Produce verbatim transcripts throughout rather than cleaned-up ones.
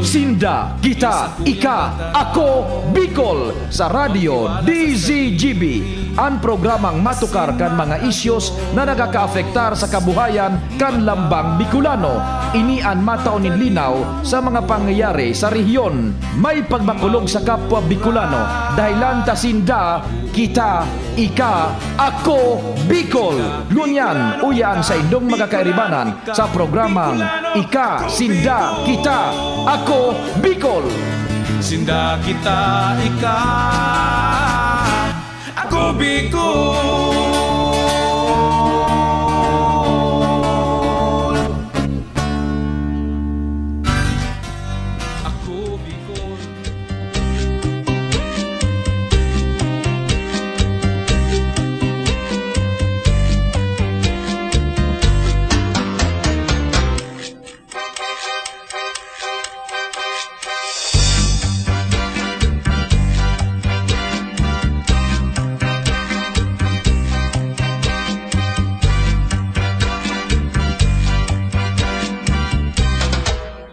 Sinda, kita, ika, ako, Bicol, sa Radyo D Z G B. An programang matukar kan mga isyos na nakakaapektar sa kabuhayan kan lambang Bicolano. Ini an matao nin linaw sa mga pangyayari sa rehiyon. May pagmakulog sa kapwa Bicolano, dahilan ta sinda, kita, ika, ako, Bicol. Ngunyan, uya an saindong mga kairibanan sa programang Ika, Sinda, Kita, Ako, Bicol. Sinda, kita, ika, ako, Bicol. Ako, Bicol.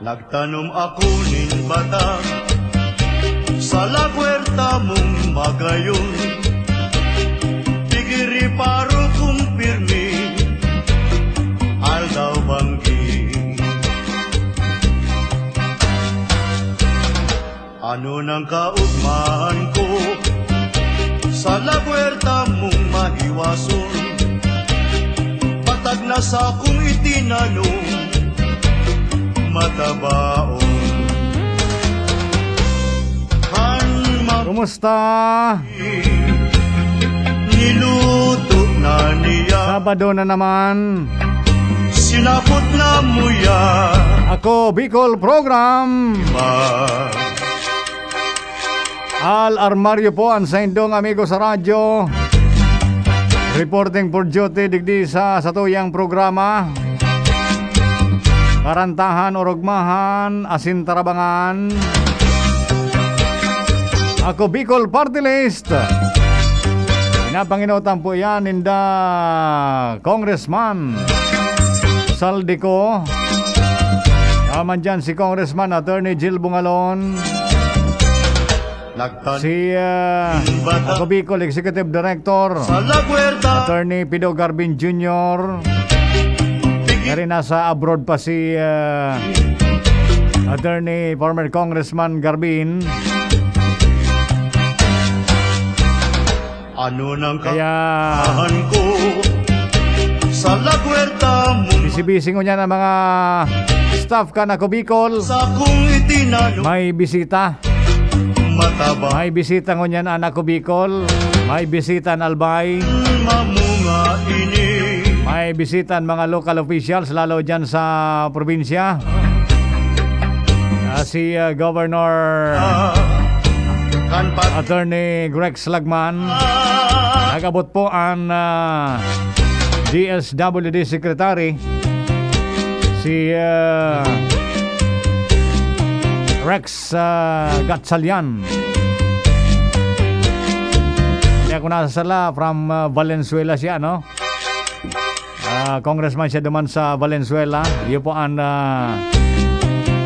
Nagtanom ako nin bata sa lagwerta mong magayon. Pigiriparo kong pirmi, aldaw banggi. Ano nang kaugmahan ko sa lagwerta mong mahiwason? Patag na sakong itinanom, matabaon. Han ma- Kumusta? Niluto na niya. Sabado na naman. Sinapot na muya. Ako, Bicol Program. Ma- Al Armario po, an saindong amigo sa radyo. Reporting for duty, digdi sa satuyang programa. Karantahan, Orogmahan, asin Tarabangan. Ako, Bicol Party List. Pinapanginotan po yan, ninda Congressman Saldico. Naman dyan si Congressman Attorney Jill Bungalon. Nagtan- Si, ah, Bata. Ako Bicol Executive Director, Sa lagwerta. Attorney Pido Garbin Junior. Pigi- Pero nasa abroad pa si, ah, Attorney, former Congressman Garbin. Ano nang Kaya kahan ko sa lagwerta mo? Busy-busy ngunyan ang mga staff kan Ako Bicol. Sa kung itinalo. May bisita. Mataba. May bisita ngunyan an Ako Bicol. May bisita an Albay. Mamunga ini. May bisita an mga local officials, lalo dyan sa probinsya. Ah, si, ah, Governor Ah, kan pa- Attorney Grex Lagman. Ah. Nag-abot po an, ah, D S W D Secretary, si, ah, Rex, ah, Gatchalian. Kaya kung nasa sala, from, ah, Valenzuela siya, no? Ah, congressman siya duman sa Valenzuela. Iyo po an, ah,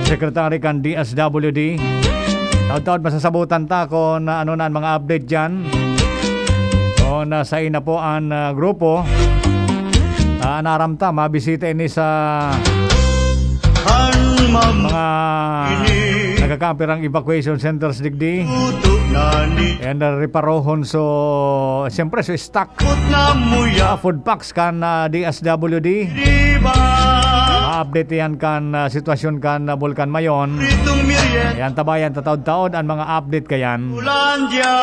secretary kan D S W D. Taod-taod masasabutan ta kung, ah, ano na ang mga update dyan. Kung, ah, sain na po ang, ah, grupo, ah, naram ta, mabisita ini sa An mam- mga ini. Nagkakapirang evacuation centers digdi. Tuto na ni. And, ah, reparohon so, siyempre, so stock. Put na muya. Ah, food packs kan, ah, D S W D. Di ba? Ma-update yan kan, ah, sitwasyon kan, ah, Bulkan Mayon. Pritong Miriam. Yan, tabayan, tataod-taod ang mga update kayan. Ulandia.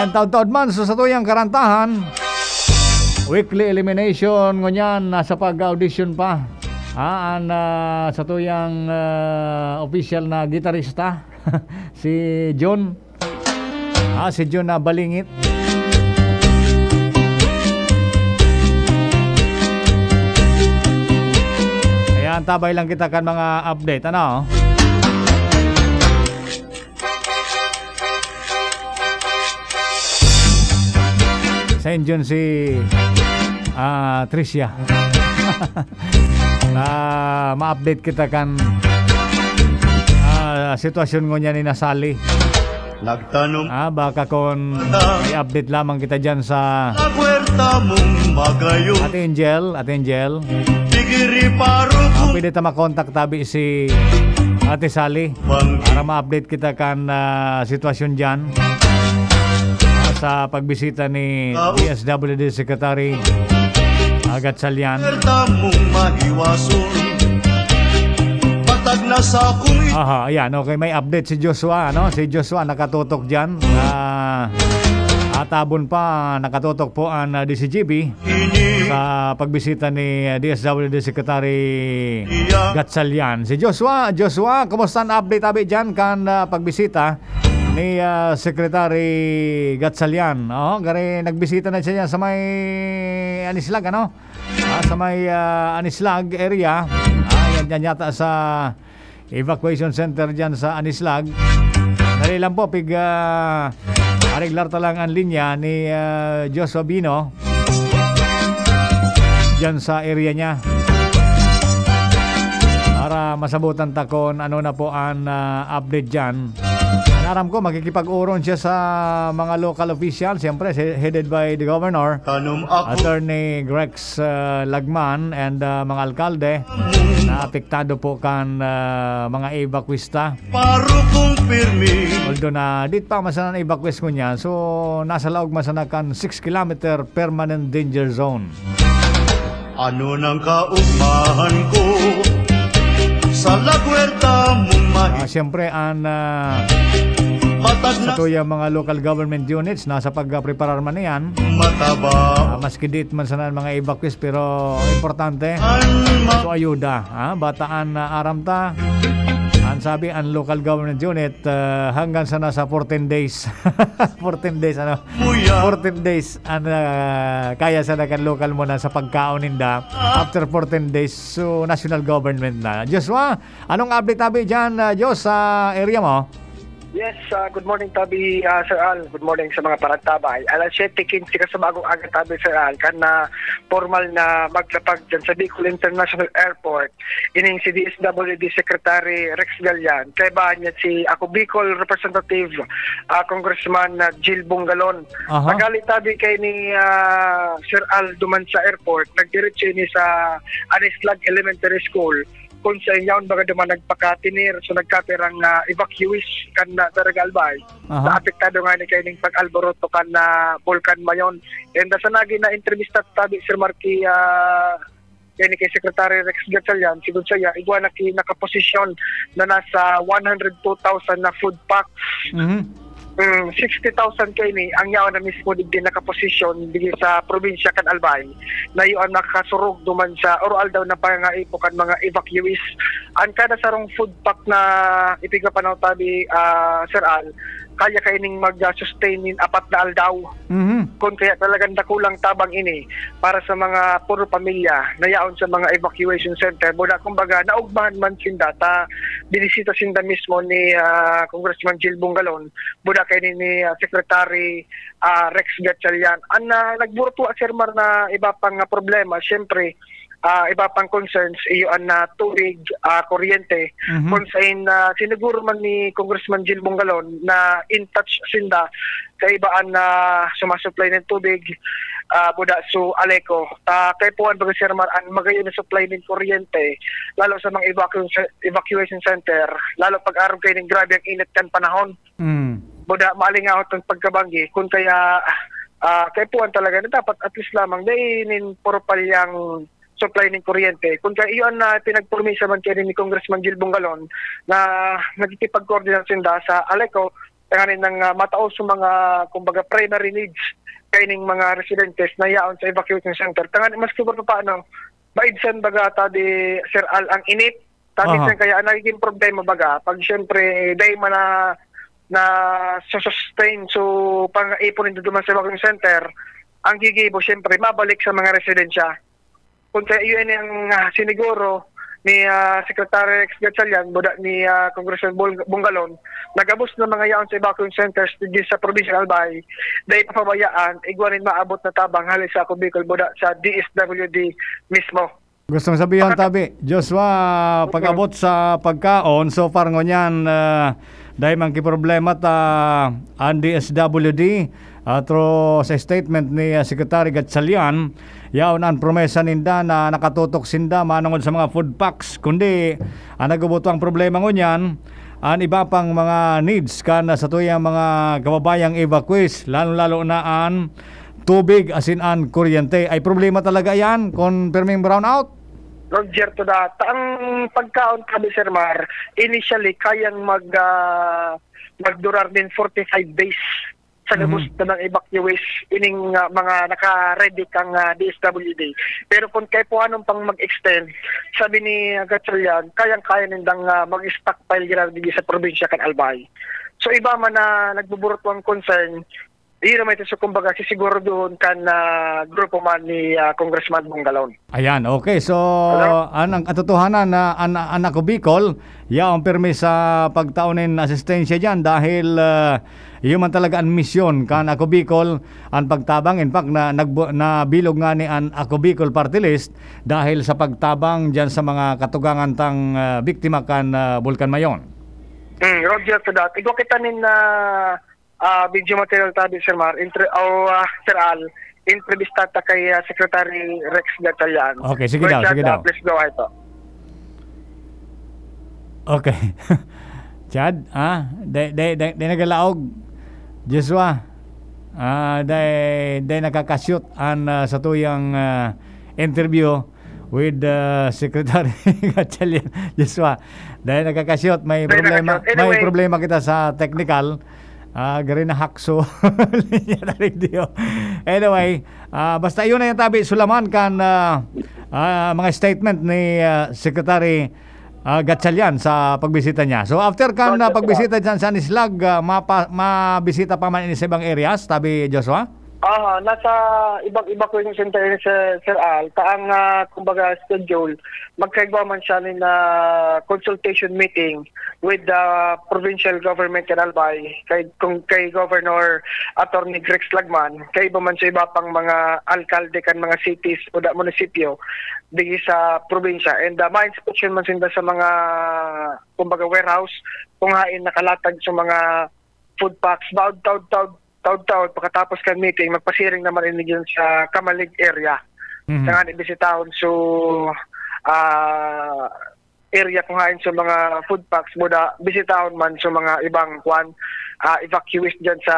Yan, taod-taod man, so sa tuyang karantahan, weekly elimination, ngunyan, nasa pag-audition pa. Ah, an, ah, sa tuyang, ah, official na gitarista, si John. Ah, si Jun na balingit. Ayan, tabay lang kita kan mga update, ano? Sa Jun si, ah, Tricia. Ah, ma-update kita kan, sitwasyon ngunyan ni Nasali. Nagtanom Ah, baka kung may update lamang kita dyan sa sa puwerta mong magayon. Ate Angel, Ate Angel. Tigiri paro Ah, kung pwede ta makontak tabi si Ate Sally banggi. Para ma-update kita kan ah, sitwasyon dyan. Ah, sa pagbisita ni D S W D Secretary Agat Salian. Puwerta mong mahiwason. Patag na sa akong i- Aha, ayan, okay, may update si Joshua, ano? Si Joshua nakatutok dyan. Ah, atabon pa, nakatutok po ang ah, D C G B sa pagbisita ni ah, D S W D Secretary Gatchalian. Si Joshua, Joshua, kumusta ang update abi dyan kan ah, pagbisita ni ah, Secretary Gatchalian? Oh, gari nagbisita na siya sa may Anislag, ano? Ah, sa may ah, Anislag area. Ah, yan, yan yata sa evacuation center dyan sa Anislag. Dali lang po, pig ah, areglar ta lang ang linya ni ah, Joshua Bino dyan sa area niya. Para masabutan ta kung ano na po ang ah, update dyan. Ang aram ko, makikipag-uron siya sa mga local officials, siyempre, he- headed by the governor, Tanom ako Attorney Grex ah, Lagman, and ah, mga alkalde na apektado po kan ah, mga evacuista. Paro kong pirmi. Although na dit pa masana na evacuees ngunyan, so nasa laog masana kan six kilometer permanent danger zone. Ano nang kaugmahan ko sa lagwerta mong mahi- Ah, siyempre, ang ah, Patag sa na tuyang mga local government units nasa pagpreparar man niyan. Mataba. Ah, maski dit man sana ang mga evacuees, pero importante. An ma- So, ayuda, ha? Bataan na aram ta. Ang sabi, ang local government unit, ah, hanggang sana sa fourteen days. fourteen days, ano? Muya. fourteen days, ang ah, kaya sana kan local mo na sa pagkaon ninda. After fourteen days, so national government na. Joshua, anong update abi dyan, ah, Jos, sa area mo? Yes, ah, good morning, Tabi, ah, Sir Al. Good morning sa mga paragtabay. Alas siyete quince ka sa bagong aga, Tabi, Sir Al, kan na formal na maglapag dyan sa Bicol International Airport, ining si D S W D Secretary Rex Galian, kaibahan niya si Ako Bicol Representative, ah, Congressman ah, Jill Bungalon. Aha. Pagali, Tabi, kay ni ah, Sir Al duman sa airport, nagdiretso ini sa Anislag Elementary School, kung sa inyaon baga duman nagpakatinir, so nagkapirang ah, evacuees kan ah, Barangay Albay. Aha. Sa apektado nga ni kaining pag-alboroto kan ah, Bulkan Mayon. And ah, sa nagi na entrevista, Tabi, Sir Marky, ah, kay ni kay Secretary Rex Gatchalian, siguro siya, igwa na ki-, nakaposisyon na nasa one hundred two thousand na food packs. Mhm. Mm, sixty thousand kaini ang yaon na mismo digdi nakaposisyon digdi sa probinsya kan Albay, na iyo ang nakasurog duman sa oro-aldaw na pangangaipo kan mga evacuees. Ang kada sarong food pack na ipigpapanaw, Tabi, ah, Sir Al, kaya kaining mag-sustain nin apat na aldaw. Mhm. Kung kaya talagang dakulang tabang ini para sa mga puro pamilya na yaon sa mga evacuation center. Buda, kumbaga, naugmahan man sinda, ta binisita sinda mismo ni ah, Congressman Jill Bungalon, buda kay ni, ni ah, Secretary ah, Rex Gatchalian. Ang ah, nagburutwa, Sir Mar, na iba pang ah, problema, siyempre, ah, iba pang concerns, iyo ang ah, tubig, ah, kuryente. Mhm. Kung sain, ah, siniguro man ni Congressman Jill Bungalon na in touch sinda kaibaan na sumasupply ng tubig, ah, buda su Aleco. Ta kaipuhan baga, Sir Mar, ang magayon na supply nin kuryente, lalo sa mga evacuation, evacuation center, lalo pag-arog kayo ning grabe ang init kan panahon. Mm. Buda, maalingahot ang pagkabanggi, kun kaya, ah, kaipuhan talaga na dapat at least lamang dai nin puro palyang supply nin kuryente. Kun kaya iyon na pinagpurmisa man kayo ni Congressman Jill Bungalon na nagkikipag-coordinate sinda sa Aleco, tanganing nang ah, matao sa mga, kumbaga, primary needs kaining mga residentes na yaon sa evacuation center. Tanganing mas siguro pa paano, maibsan baga, Tabi, Sir Al, ang init. Tabi, Aha. Sir, kaya ang nagiging problema baga, pag siyempre, dahil man na, na sustain, so, pang-ipon nito duman sa evacuation center, ang gigibo, siyempre, mabalik sa mga residensya. Kung kaya yun ang ah, siniguro ni ah, Secretary Rex Gatchalian, buda ni ah, Congressman Bul- Bungalon, nagabos ng mga yaon sa evacuation centers di sa provincial Albay, dahil papabayaan, igwa nin maabot na tabang hali sa Ako Bicol, buda sa D S W D mismo. Gustong sabihin, Tabi, Joshua, pag-abot sa pagkaon, so far ngunyan, ah, dai man ki problema ta an D S W D, ah, through sa statement ni, ah, Secretary Gatchalian, yaon an promesa ninda na nakatutok sinda manongod sa mga food packs, kundi ang nagbubuto ang problema ngunyan, an iba pang mga needs kan satuyang mga kababayang evacuees, lalo-lalo na an tubig asin an kuryente. Ay problema talaga yan kung pirming brownout? Roger, to that. Ang pagkaon, Tabi, Sir Mar, initially, kayang mag, ah, magdurar din forty-five days sa gabos Mhm. na ng evacuees, ining, ah, mga naka-ready kang, ah, D S W D. Pero kung kaipuhanon pang mag-extend, sabi ni, ah, Gatchalian, kayang-kaya nindang, ah, mag-stockpile grabe sa probinsya kan Albay. So, iba man na nagbuburot ang concern, iyo naman ito, so, kumbaga, sisiguro doon kan, ah, grupo man ni, ah, Congressman Bongalon. Ayan, okay. So, Hello? An, ang katotohanan na an, an Ako Bicol, yaon pirmi sa pagtao nin asistensya diyan dahil, ah, iyo man talaga an misyon kan Ako Bicol, an pagtabang. In fact, na, nagbu-, nabilog nga ni an Ako Bicol Party List dahil sa pagtabang diyan sa mga katugangan tang, ah, biktima kan, ah, Bulkan Mayon. Mm, Roger, to that. Igwa kita nin, ah, ah, video material, Tabi, Sir Mar, inter-, o, ah, Sir Al, entrevista ta kay, ah, Secretary Rex Gatchalian. Okay, sige daw, Richard, sige daw. Ah, please go ahead po. Okay. Chad, ah, dai, dai, dai, dai nagalaog. Joshua, ah, dai, dai nakakashoot an, ah, satuyang, ah, interview with, ah, Secretary Gatchalian. Joshua, dai nakakashoot, may Dai problema, nakakashoot. May Anyway. problema kita sa technical. Ah, gari na hakso. Linya na rin diyo. Anyway, ah, basta yun na yung, Tabi, sulaman kan, ah, ah, mga statement ni, ah, Secretary, ah, Gatchalian sa pagbisita niya. So, after kan, Roger, ah, pagbisita dyan sa Anislag, ah, mapa-, mabisita pa man ini sa ibang areas, Tabi Joshua? Aha, nasa ibang evacuation center ini, Sir, Sir Al. Ta ang, ah, kumbaga, schedule, magkaigwa man siya nin, ah, consultation meeting with the provincial government kan Albay, kay, kung, kay Governor Attorney Greg Lagman, kay iba man sa iba pang mga alkalde kan mga cities o da munisipyo digdi sa probinsya. And, ah, ma-inspection man sinda sa mga, kumbaga, warehouse kung hain nakalatag sa mga food packs. Baod taod-taod, taod-taod, pagkatapos kan meeting, magpasiring naman ini dyan sa Camalig area. Mhm. Sa nga ni bisitahon, so, ah, area kung hain sa mga food packs, buda, bisitahon man sa mga ibang, kwan, ah, evacuees dyan sa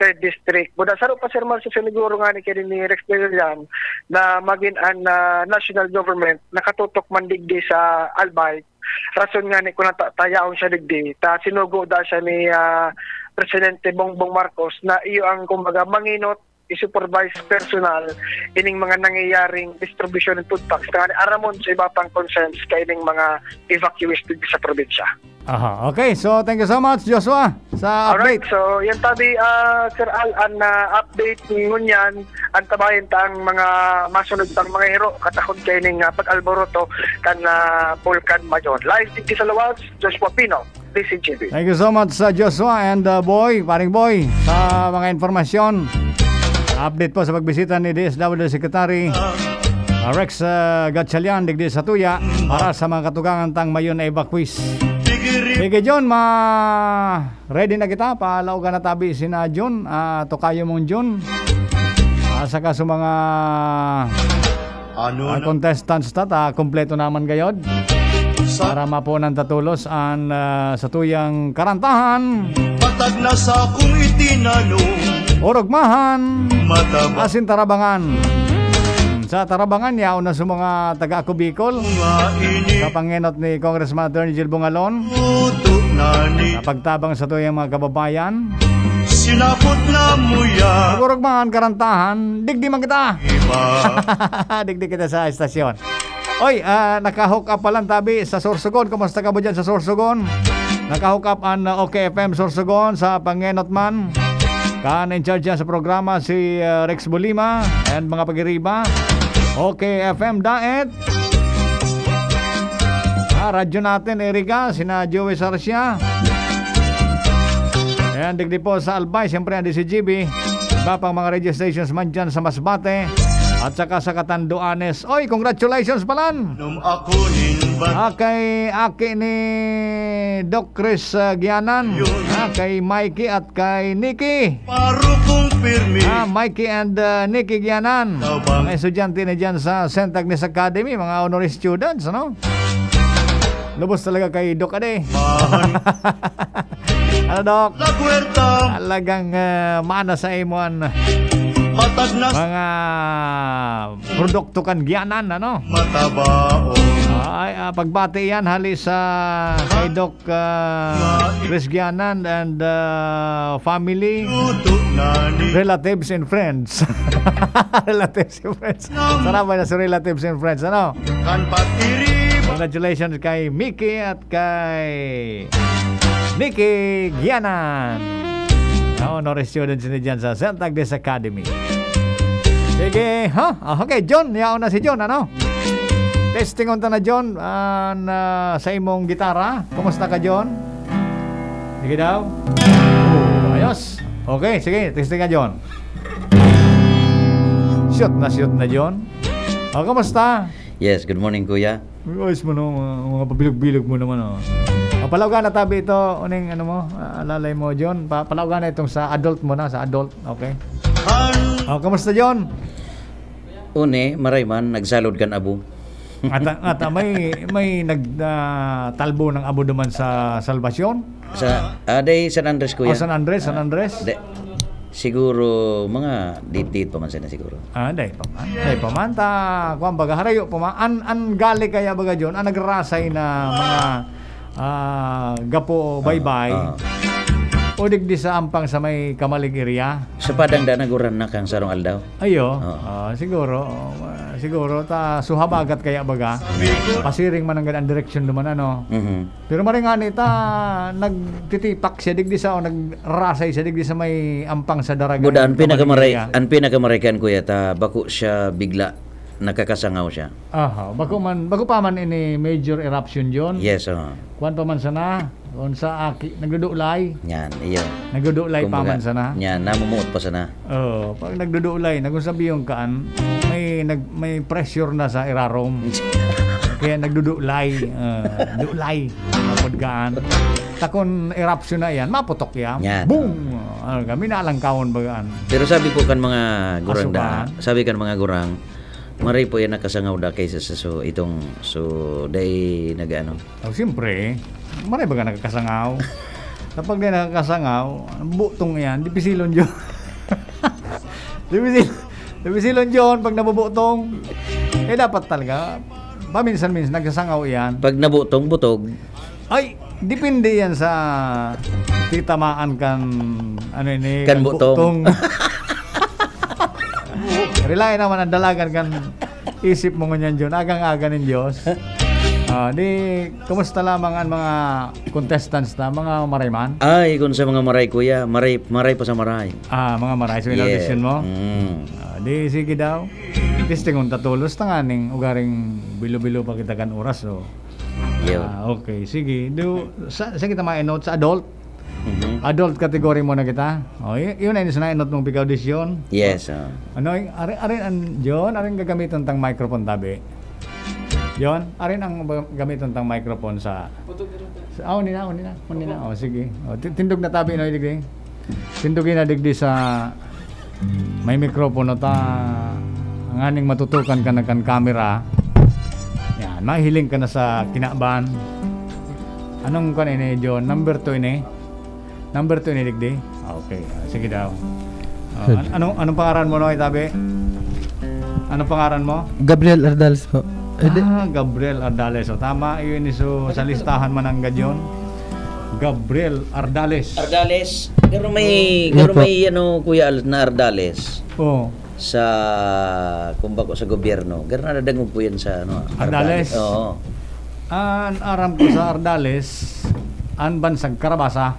third district. Buda, saro pa, Sir Marcio, siniguro nga ni, kini ni Rex Delian na magin an, ah, national government nakatutok man digdi sa Albay. Rason nga ni, kung nata-, tayaon siya digdi, ta sinugo da siya ni, ah, Presidente Bongbong Marcos na iyo ang, kumbaga, manginot, i-supervise personal ining mga nangyayaring distribution ng food packs, kaya aramon sa iba pang concerns kaining mga evacuees digdi sa probinsya. Aha, okay. So, thank you so much, Joshua, sa Alright, update. So, yan, Tabi, ah, Sir Al, an, ah, update ngunyan, antabayan ta ang mga masunod pang mga hero, katakod kaining, ah, pag-alboroto kan, ah, Bulkan Mayon. Live digdi sa Lawas, Joshua Pino, D C G B. Thank you so much, uh, Joshua and, uh, Boy, paring Boy, sa mga informasyon. Update po sa pagbisita ni D S W Secretary, uh, Rex, uh, Gatchalian, digdi sa Tuya, para sa mga katugangan tang Mayon na evacuees. Sige, John, ma-, ready na kita. Palaogan na tabi sina John, ah, tokayo mong John. Ah, saka sa mga Ano ah, na? Contestants ta, ta kompleto naman gayod. Sa Para mapunan ta tolos an, ah, satuyang karantahan. Patag na sa akong itinanong. Orogmahan. Mataba. Asin Tarabangan. Hmm, sa Tarabangan, yaon na sa mga taga Ako Bicol. Nga ini. Sa pangenot ni Congressman Attorney Jill Bungalon. Tuto na ni. Sa pagtabang satuyang mga kababayan. Sinapot na mo ya. Orogmahan, karantahan. Digdi man kita. Iba. Digdi kita sa estasyon. Oy, ah, naka-hook up pa lang tabi sa Sorsogon. Kumusta ka mo dyan sa Sorsogon? Naka-hook up an, ah, OK F M Sorsogon sa pangenot man. Kan in charge sa programa si, ah, Rex Bulima and mga pag-iriba. OK F M Daet. Ah, Radyo Natin, Eriga, sina Joey Sarsia. Ayan, digdi po sa Albay, siyempre, ang D C G B. Iba pang mga radio stations man dyan sa Masbate. At saka sa Catanduanes. Oy, congratulations, Palan! Nung ako nin ba- Ah, kay aki ni Doc Chris, ah, Gianan. Yun. Ah, kay Mikey at kay Nikki. Paro kong pirmi. Ah, Mikey and, ah, Nikki Gianan. Tabang. Mga estudyante na dyan sa Saint Agnes Academy, mga honorary students, ano? Lubos talaga kay Doc Ade. Mahal. Ano, Doc? La Puerta. Talagang, ah, mana sa imo an Patag na mga produkto kan Gianan, ano? Matabaon. Ay, ah, pagbati yan, hali sa kay Doc, ah, Chris Gianan and, ah, family, Luto na ni relatives and friends. Relatives and friends. Sarabay na sa relatives and friends, ano? Kan patiri. Congratulations kay Mickey at kay Nikki Gianan. Na honorary students ni dyan sa Saint Agnes Academy. Sige, ha? Ah, okay, John. Yaon na si John, ano? Testing unta na, John. Ah, na, sa imong gitara. Kumusta ka, John? Sige daw. Oh, ayos. Okay, sige. Testing ka, John. Shoot na, shoot na, John. Oh, kumusta? Yes, good morning, kuya. Uy, ayos mo, no? Mga, mga pabilog-bilog mo naman, oh. Ah, palauga na tabi ito, uning ano mo, ah, alalay mo, John. Pa, palauga na itong sa adult mo na, sa adult, okay? Oh, kamusta, John? Uni, maray man, nagsalod kan abo. Ata, ata, may, may nag, ah, talbo ng abo naman sa Salvacion? Sa, ah, day San Andres, kuya. Oh, San Andres, San Andres. De, siguro, mga didid pa man sana siguro. Ah, dai pa man. Dai pa man. Ta, kuwan baga, harayo pa man. An, an gali kaya baga, John, an nagrasay na mga, ah, gapo o baybay. Ah, ah. O digdi sa ampang sa may Camalig area. Sa Padang da, naguran na kang sarong aldaw. Ayo. Oo. Ah, siguro, oh, ah, siguro, ta, suhabagat kaya baga. Pasiring man ang, ang direksyon duman, ano. Mhm. Pero maray ngani ta, nagtitipak siya, digdi sa, o nagrarasay siya, digdi sa may ampang sa Daraga. Buda, ang pinakamaray-, ang pinakamaray kan kuya ta, bako siya bigla, nakakasangaw siya. Aha, bako man, bako pa man ini major eruption, John. Yes, oo. Kuwan pa man sana, kung sa aki, nagdudulay. Yan, iyo. Nagdudulay pa man sana. Yan, namumuot pa sana. Oo, pag nagdudulay, nagsabi yung kaan, may nag-, may pressure na sa irarom. Kaya nagdudulay, ah, dulay. Kapag kaan. Takon eruption na yan, maputok yan. Yan. Boom! Ah, kami naalangkawon bagaan. Pero sabi po kan mga gurang da, sabi kan mga gurang, maray po yan nakasangaw da kaysa sa so, itong so, dai nag-ano. Oh, siyempre, maray baga nakakasangaw. Kapag di nakakasangaw, butong yan, dipisilon yun. Dipisil-, dipisilon yun pag nabubutong. Eh, dapat talaga, paminsan-minsan, nagsasangaw yan. Pag nabutong, butog. Ay, depende yan sa titamaan kan, ano ini, kan butong. Rely naman ang dalagan kan isip mo ngunyan, John. Agang-aga nin Diyos. Ah, di, kumusta lamang ang mga contestants na, mga maray man? Ay, kung sa mga maray, kuya, maray, maray pa sa maray. Ah, mga maray. So, in audition mo? Mm. Ah, di, sige daw. Testing kung tatulos, tanganing ugaring bilo-bilo pa kita kan oras, oh. Yun. Ah, okay. Sige. Do, sa, sa kita ma-note sa adult? Mhm. Adult category mo na kita? Oh, y-, yun na yun sa na-note mong pika-audition. Yes, oh. Ano, y-, are, are, an, John, are ang gagamiton tang microphone, tabi? John, are ang ba-, gamiton tang microphone sa, sa, ah, uni na, uni na, uni na. Oh, sige. Oh, ti-, tindog na tabi, no, digdi. Tindogin na digdi sa may mikropono ta, nganing matutukan ka na kan kamera. Yan, mahiling ka na sa kinaban. Anong kan ini, John? Number two ini? Number two ini, digdi? Okay, ah, sige daw. Ah, an-, anong, anong pangaran mo, no, Itabi? Anong pangaran mo? Gabriel Ardales po. Eh, di- Ah, Gabriel Ardales. So, tama, yun, so, sa listahan man ang gadyon. Gabriel Ardales. Ardales. Pero may, Opo. Pero may, ano, Kuya Al-, na Ardales. Oo. Sa, kumbaga, sa gobyerno. Pero nadadangog ko yan sa, ano, Ardales? Ardales. Oo. An aram ko sa Ardales, an bansag Karabasa.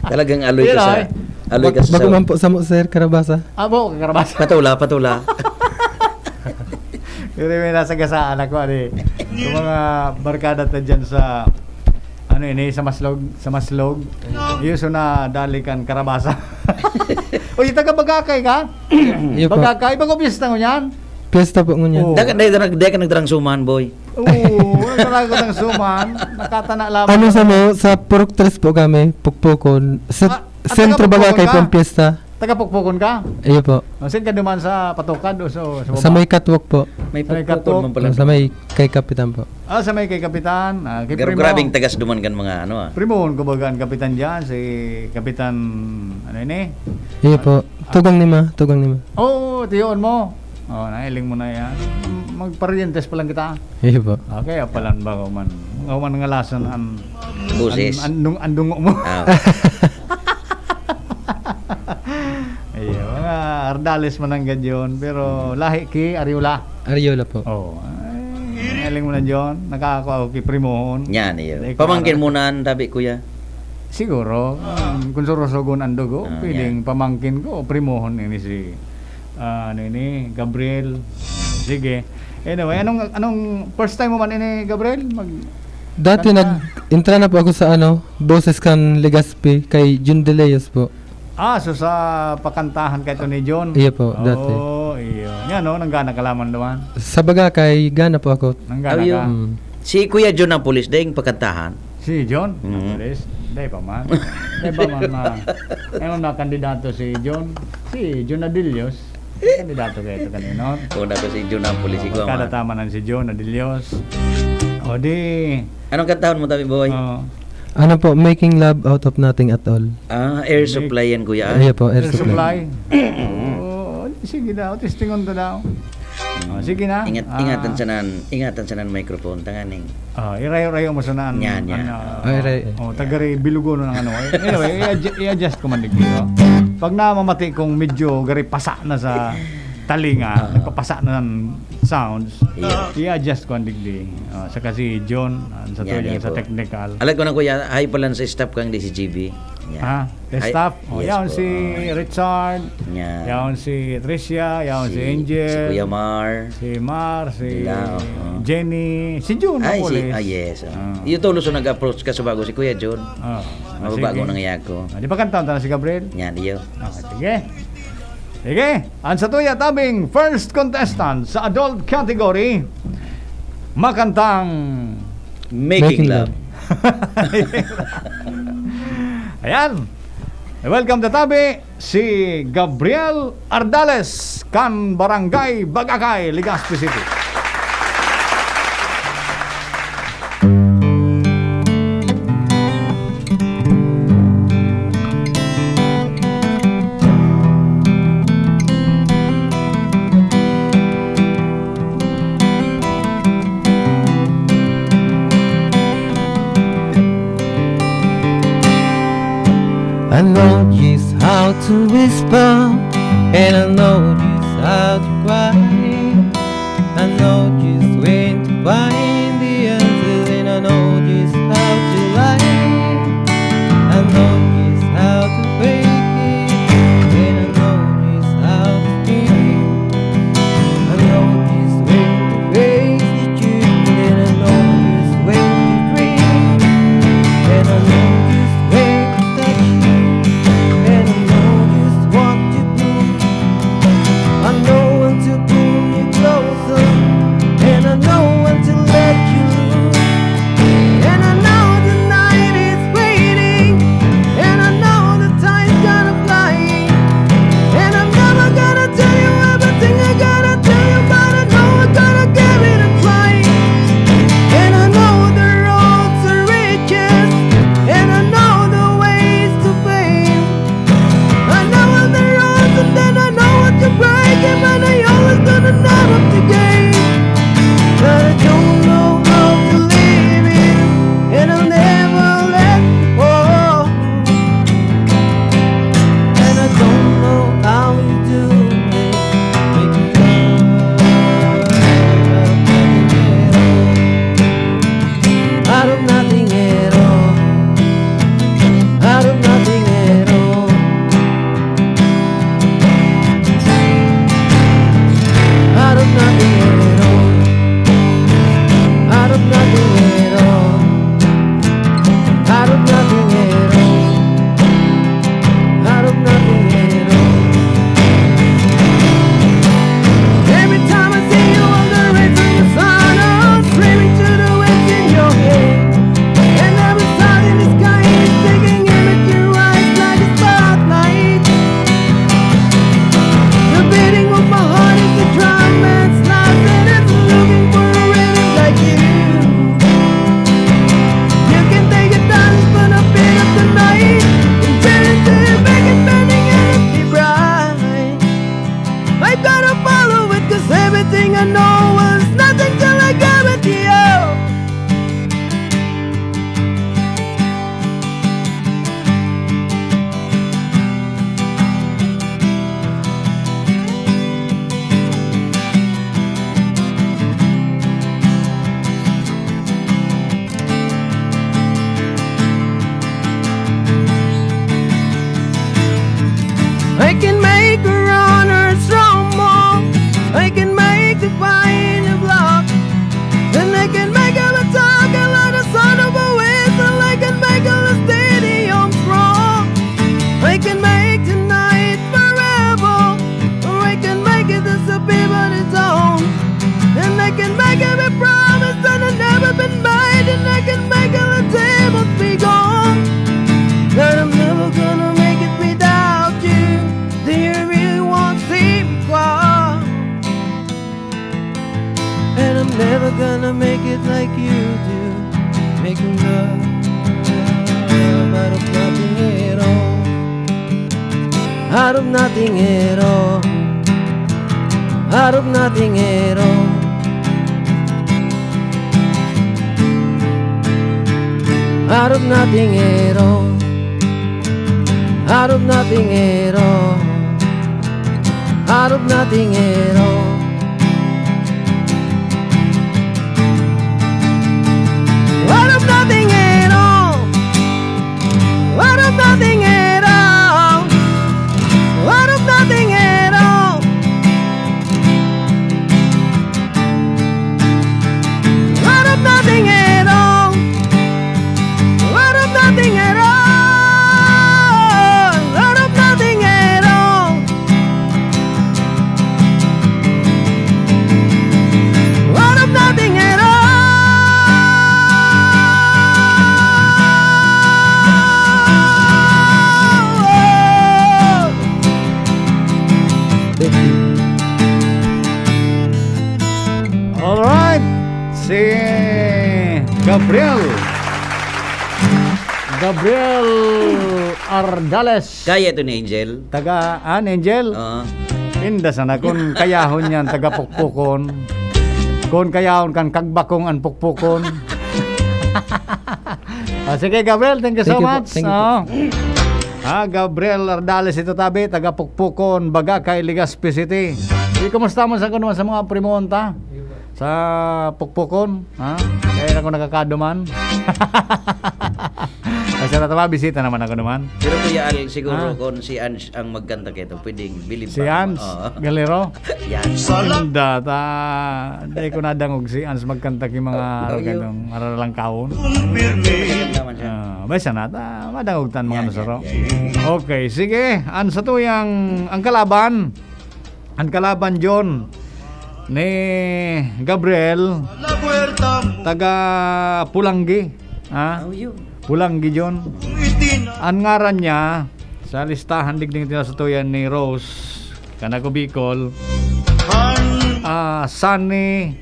Talagang aloy ka sa, eh. Aloy ka sa. Bako man po samo, sir, Karabasa. Abo, Karabasa. Patula, patula. Pero may nasa gasaan ako, ano eh. Yung mga barkada ta dyan sa Ano ini, sa Maslog? Sa Maslog? Iyo, so na dali kan Karabasa. Uy, taga Bagakay ka? Iyo po. Bagakay, bago piyesta ngunyan? Piyesta po ngunyan. Oo. Dai ka, dai ka nag-, dai ka nagdarang suman, boy. Oo, wala talaga ng suman. Nakatana lamang. Ano sa mo, sa Purok Tres po kami, Pukpukon. Sa Ah, ah, sentro taga Pukpukon Bagakay ka? po ang piyesta. Taga Pukpukon ka? Iyo po. O, saan ka duman, sa Patukad o sa, sa Sa baba? may catwalk po. May Sa may Pukpukon catwalk. man pala. Sa may kay Kapitan po. Ah, sa may kay Kapitan. Ah, kay Pero Primo. grabing tagas duman kan mga ano, ah. Primohon ko baga ang Kapitan dyan, si Kapitan, ano ini? Iyo po. Tugang ni ma, tugang ni ma. Oo, tiyoon mo. Oh, nahiling mo na yan. Magparientes pa lang kita. Iyo po. Okay, apalan ba ko man? Ako man ngalasan an, Boses. an, an, dung-, an dungo mo. Ah. Iyo, mga Ardales man ang gadyon, pero lahi ki Ariola. Ariola po. Oh, ay, galing mo na, John. Nakakakuha ko ki Primohon. Yan, iyo. Dai ko Pamangkin aram. mo na an tabi, kuya? Siguro, um, kung surusugon ang dugo, Ah, pwedeng yan. pamangkin ko o primohon ini si, ah, ano ini, Gabriel. Sige. Anyway, anong, anong first time mo man ini, Gabriel? Mag- Dati Kanta. nag-, entra na po ako sa ano, Boses kan Legazpi kay Jun De Leos po. Ah, so sa pakantahan kay Tony John? Iyo po, dati. Oh, iyo. Yan, no? Nanggana ka lamang duman? Sa Bagakay, gana po ako. Nanggana Ayo. ka? Mm. Si Kuya John ang pulis, daing pakantahan? Si John? Mm. Ang pulis? Dai pa man. Dai pa man, ma-, may mga kandidato si John. Si John Adilios. Kandidato kayo ito kanino? Una ko si John ang pulis, Oh, ikaw, kada ah. tama na si John Adilios. O di, Anong kantahon mo, tabi, boy? Oh. Ano po, Making Love Out of Nothing at All. Ah, Air Make Supply yan, kuya, ah. Iya po, Air Air Supply. Supply. Oo, sige daw, testingon ta daw. Oh, sige na. Ingat, Ah. ingatan sa nan, ingatan sa nan microphone, tanganing. Ah, irayo-rayo mo sa nan, Yan, yan. ano, Oh, irayo. oh, tagari bilugo na ng ano. Anyway, i-adju-, i-adjust ko man digdi, oh. Pag namamati kong medyo gari pasa na sa talinga, Ah. nagpapasa na ng sounds, Yeah. i-adjust ko ang digdi. Ah, saka si John, ah, sa Yan, tuya, yan sa po. technical. Alam ko na, kuya, hay pala sa staff kang di si G B. Yan. Ah, the Hay, staff. Oh, yes yan po. si Richard, Yan. yan si Tricia, yan si Si, Angel, si Kuya Mar. si Mar, si Dilaw, oh. Jenny, si Jun, Ay, si, Napoles. ah, yes, oh. Ah. Yung tulos na nag-approach ka sa bago si Kuya Jun. Ah, Mababago sige. nang yako. Ah, di ba kanta na si Gabriel? Yan, iyo. Ah, sige. Sige, ang satuya tabing first contestant sa adult category, makantang Making Making love. love. Ayan. Welcome to tabi, si Gabriel Ardales, kan Barangay Bagakay, Legazpi City. I know just how to whisper, and I know just how to cry. I know just when to find the answers, and I know just how to lie. I know just how to fake it, and I know just how to scream. I know just when to face the truth, and I know just when to dream, and I know just when to touch you, and I know just what to do. I know when to pull you closer, Arog na tingero, arog na tingero, arog na tingero, arog na tingero, arog na tingero, arog na tingero. Arog na tingero, arog na tingero, arog na tingero, arog na tingero, arog na tingero, arog na tingero. Arog na tingero. Alright, si Gabriel. Gabriel Ardales. Kaya ito ni Angel? Taga, ah, ni Angel? Oo. Inda sana kun kayahon yan, taga Pukpukon. Kun kayahon kan kagbakong an Pukpukon. Ah, sige, Gabriel, thank you so Thank you po, much. thank you po. Oo. Ah, Gabriel Ardales ito, tabi, taga Pukpukon, Bagakay, Legazpi City. Di, kumusta mo sa kuno sa mga primo ta? Sa Pukpukon, ha? Kaya ako nakakaduman. Kasi natama, bisita naman ako naman. Pero Kuya Al, siguro Ah. kung si Ange ang magkanta kito, pwedeng bilib Si pa. Ange Oo. Galero? Yan. Ang data, di ko nadangog si Ange magkanta ki mga Oh, yun. ganong maralalangkawon. Naman siya. Ah, bay, sana ta, madangog tan mga Yan, yan, nasaro. yan, yan. Okay, sige. Ang sa tuyang, ang kalaban, ang kalaban, John, ni Gabriel, taga Pulanggi. Ha? Oh, yun. Pulanggi, John. Ang ngaran niya, sa listahan, digding tinasatuyan ni Rose, Kanago Bicol. Ah, Sunny.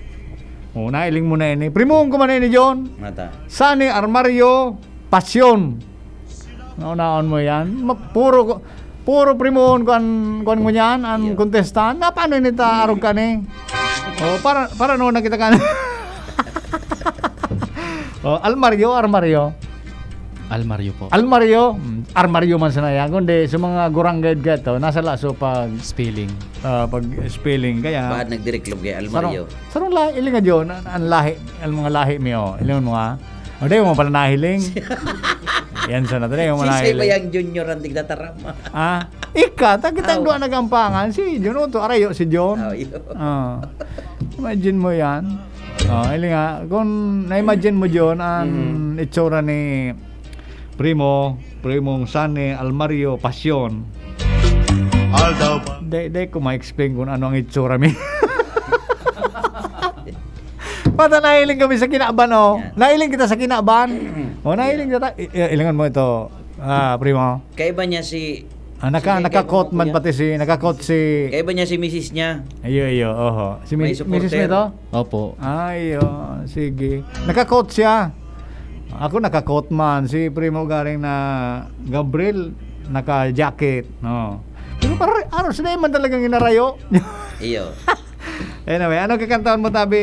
Oh, nailing mo na ini. Primohon ko man ini, John. Mata. Sunny Armario Pasyon. Naunaon mo yan. Ma-, puro ko, puro primohon ko an, kuwan mo niyan, an Iyo. kontestahan. Na, paano ini ta arog ka ni? Oh, para, para noon na kita ka na. Oh, Almario, Armario. Almario po. Almario. Mm, Armario man sana yan. Kundi sa mga gurang guide ka to, nasa laso pag, Spelling. ah, pag spelling. Kaya, Baad nagdireklog kay Almario. Sarong, sarong lahi, ilinga John, an, an lahi, ang mga lahi mi, oh. Ilingon mo, ha? O, di mo pala nahiling. Yan sana, di mo Si nahiling. Isay ba yung junior ang tigtataram? Ah, ika, ta kitang Aw. duwa nagampangan. Si John Otto, arayo si John. Aw, iyo. Ah. Imagine mo yan. Oh, ili nga, kung na-imagine mo, John, ang Mm. itsura ni Primo, Primong Sunny Almario Pasyon. Aldaw pa. Di, di ko ma-explain kung ano ang itsura mi. Pata nahiling kami sa kinaban, oh. Yan. Nahiling kita sa kinaban. Oh, nahiling kita. I-, i-, ilingan mo ito, ah, Primo. Kaiba niya si Ah, naka-, si naka-coat man pati si, naka-coat si Kaiba niya si misis niya. Iyo, iyo, oho. Si May mi-, misis mo supporter. ito? Opo. Ay, oh, sige. Naka-coat siya. Ako naka-coat man. Si Primo garing na Gabriel, naka-jacket. No. Pero parang, ano, sila man talagang inarayo. Iyo. Anyway, ano kakantahan mo, tabi,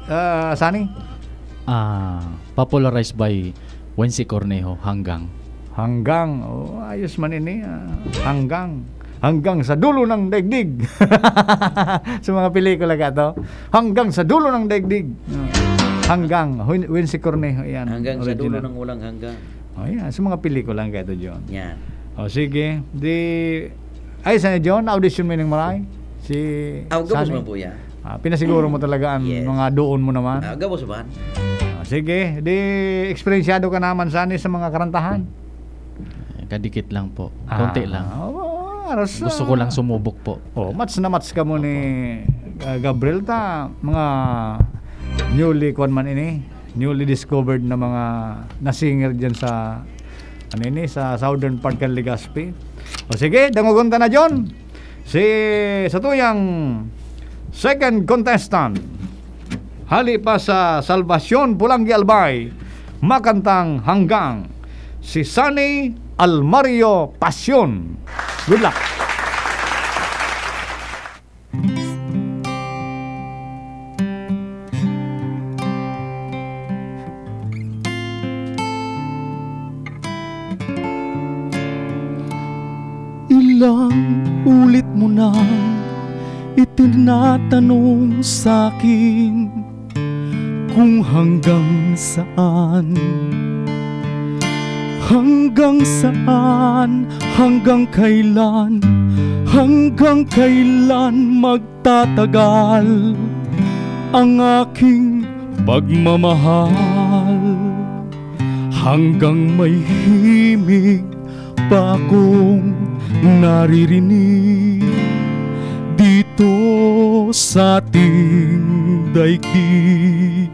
ah, Sunny? Ah, popularized by Wency Cornejo, Hanggang. Hanggang. Oh, ayos man ini, ah. Hanggang. Hanggang sa dulo ng daigdig. Sa mga pelikula ka to. Hanggang sa dulo ng daigdig. Ah. Hanggang. Win-, Wency Cornejo, yan. Hanggang sa dulo Original. ng walang hanggang. Oh, yan. Sa mga pelikula ka ito, John. Yan. Oh, sige. Di, ay, sa John, audition mo ning maray? Si Ah, gabos Sunny? man po yan. Ah, pinasiguro mo talaga ang Yes. mga doon mo naman. Ah, gabos man. Ah, sige, di eksperensyado ka naman, Sunny, sa mga karantahan. Eh, kadikit lang po. Konti Ah, lang. Oo, aras, Gusto ko ah. lang sumubok po. Oh, match na match ka mo ni, ah, Gabriel ta. Mga newly, kwan man ini, newly discovered na mga na singer dyan sa, ano ini, sa southern part kan Legazpi. O sige, dangogon ta na, John. Si, sa tuyang second contestant, hali pa sa Salvacion Pulanggi Albay, makantang Hanggang, si Sunny Almario Pasyon. Good luck! Ilang ulit mo nang itinatanong sa'kin kung hanggang saan, hanggang saan, hanggang kailan, hanggang kailan magtatagal ang aking pagmamahal. Hanggang may himig pa akong naririnig dito sa ating daigdig.